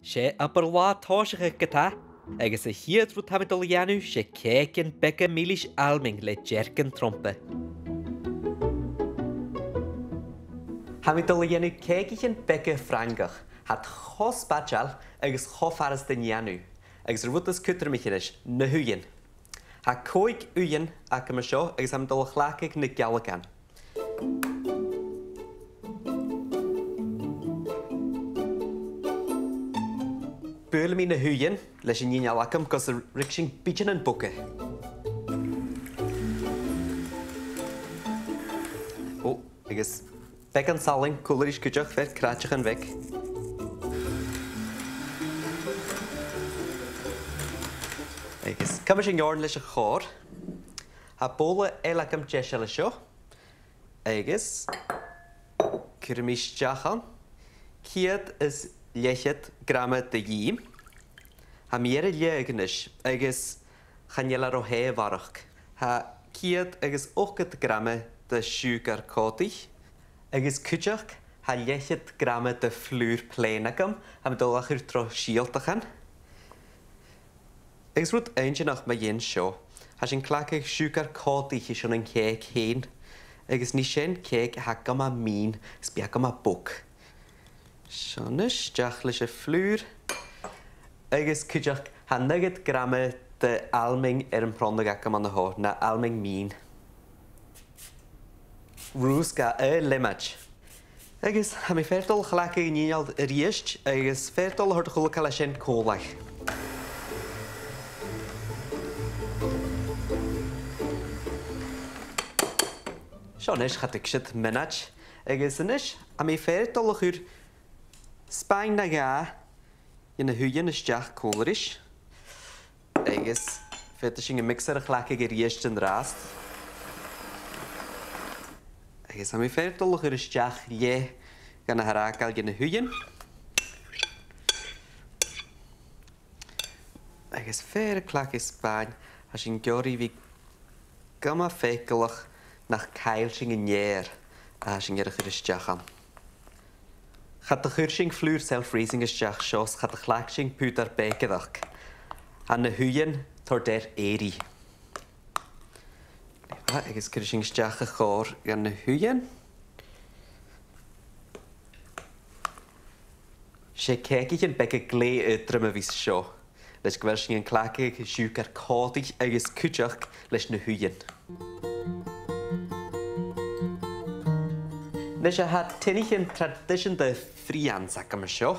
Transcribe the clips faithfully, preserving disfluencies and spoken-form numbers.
'S e obair-latha tòiseachaidh a th' ann, agus a' chiad rud a tha mi a' dol a dhèanamh, 's e cèigean beaga milis almainn le dearcan trompa. Tha mi a' dol a dhèanamh cèigichean beaga Frangach. Tha iad cho spaideil agus cho furasta an dèanamh, agus an rud as cudromaiche a-nis, na h-uighean. Tha còig uighean agam an seo agus tha mi a' dol a chleachdadh na gealagan. Buail mi na h-uighean leis an inneal agam gus an ruig sinn bideanan boga. Ò, agus beagan salainn còmhla ris cuideachd, fear cràiteachan bheag. Agus cumaidh sinn oirnn leis a' chòrr. Tha bobhla eile agam deiseil an seo. Agus cuiridh mi a-steach ann ceud is leth-cheud grama de dh'ìm. Tha mi air a leaghadh a-nis, agus chan eil e ro theth a bharrachd. Tha ceud agus ochdad grama de shiùcar còmhdaich, agus cuideachd tha leth-cheud grama de fhlùr plèan agam, tha mi a' dol a chur tro shìoltachan. Agus rud inntinneach mu dheidhinn seo, tha sinn a' cleachdadh siùcar còmhdaich airson an cèic fhèin, agus nì sin cèic a tha gu math mìn, is bidh e gu math bog. Seo a-nis, a-steach leis a' phlùr. Agus cuideachd, tha naochad grama de almainn air am pronnadh agam an seo, na almainn mìn. Rùsg e air liomaid. Agus tha mi fear dol a chleachdadh an inneal a-rithist, agus fear dol a thoirt a h-uile càil à sin còmhla. Seo a-nis, cha tuig siud mionaid. Agus a-nis, tha mi fear dol a chur spàin no dhà dhe na h-uighean a-steach còmhla ris. Agus faodaidh sinn am mixer a chleachdadh a-rithist an-dràsta. Agus tha mi fear dol a chur a-steach leth dhen a tha air fhàgail dhe na h-uighean. Agus fear a' cleachdadh spàin, tha sinn ag iarraidh a bhith gu math faiceallach nach caill sinn an fheòil a tha sinn air a chur a-steach ann. Cha do chuir sinn flùr self-raising a-steach seo, is cha do chleachd sinn pùdar bèicearachd. Tha na h-uighean a' toirt air èirigh. Ah, agus cuiridh sinn a-steach a' chòrr dha na h-uighean. 'S e cèigeachan beaga glè aotrom a bhios seo, leis gu bheil sinn a' cleachdadh siùcar còmhdaich agus cuideachd leis na h-uighean. Nis, tha tinnidhean traidiseanta Frianns agam an seo,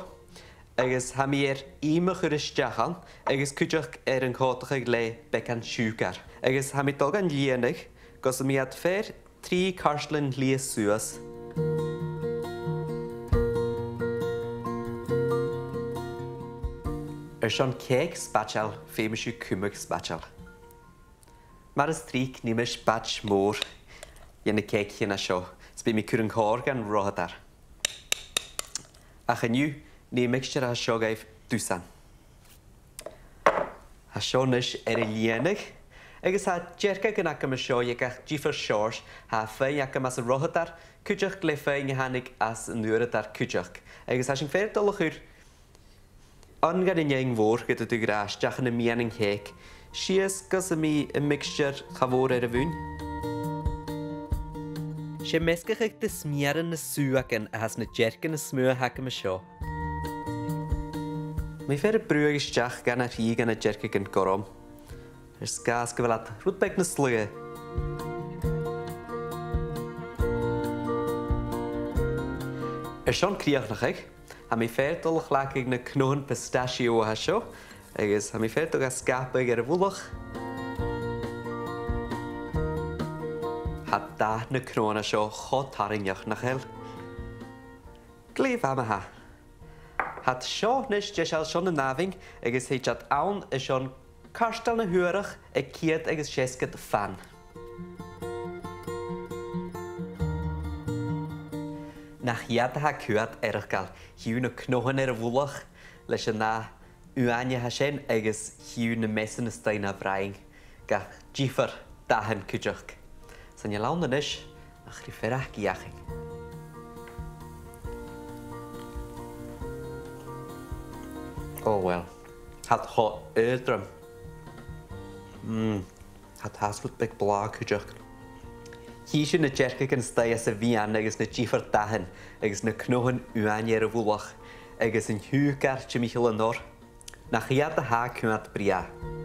agus tha mi air ìm a chur a-steach ann, agus cuideachd air an còmhdachadh le beagan siùcair. Agus tha mi a' dol gan lìonadh, gus am bi iad fear trì cairtealan liath suas. Airson cèic spaideil, feumaidh sibh cumadh spaideil. Mar as tric, nì mise batch mòr dhe na cèigeachan a tha seo, is bidh mi a' cur an còrr dhan rothadair. Ach an-diugh, nì am mixture a tha seo dhuibh dusan. Tha seo a-nis air a lìonadh, agus tha dearcagan agam an seo de gach diofar seòrsa, tha feadhainn agam anns an rothadair, cuideachd le feadhainn a thàinig às an fhuaradair cuideachd. Agus tha sinn fear dol a chur aon dhen an fheadhainn mhòr, ged a dh'fhaodte, a-steach ann am meadhan an chèic, sìos gus am bi am mixture cha mhòr air a mhuin. 'S e measgachadh de smiaran na sùbhagan a th' anns na dearcan as motha a th' agam an seo. Tha mi fear a' brùthadh a-steach dha na thrì dha na dearcagan gorm, air sgàth 's gu bheil iad rud beag nas slaodaiche. Airson crìochnachadh, tha mi fear dol a chleachdadh na cnothan pistachio a tha seo, agus tha mi fear dol ga sgapadh air a' mhullach. Tha dath na cnothan a tha seo cho tarraingeach, nach eil? Glè mhath ma-thà. Tha iad seo a-nis deiseil son an àmhainn, agus thèid iad ann airson cairteal na h-uarach aig ceud agus seasgad fan. Nach iad a tha coimhead eireachdail, chì thu na cnothan air a' mhullach leis an ath uaine a tha sin, agus chì thu na measan a-staigh na bhroinn, gach diofar dathan cuideachd. Chan eil ann a-nis ach ri fear a dh'fheuchainn. Oh well. Tha iad cho aotrom. Mm. Tha iad às rud beag blàth cuideachd. Chì sinn na dearcagan a-staigh anns a' mheadhan agus na diofar dathan agus na cnothan uaine air a' mhullach agus an t-siùcar timcheall an oir. Nach iad a tha a' coimhead brèagha.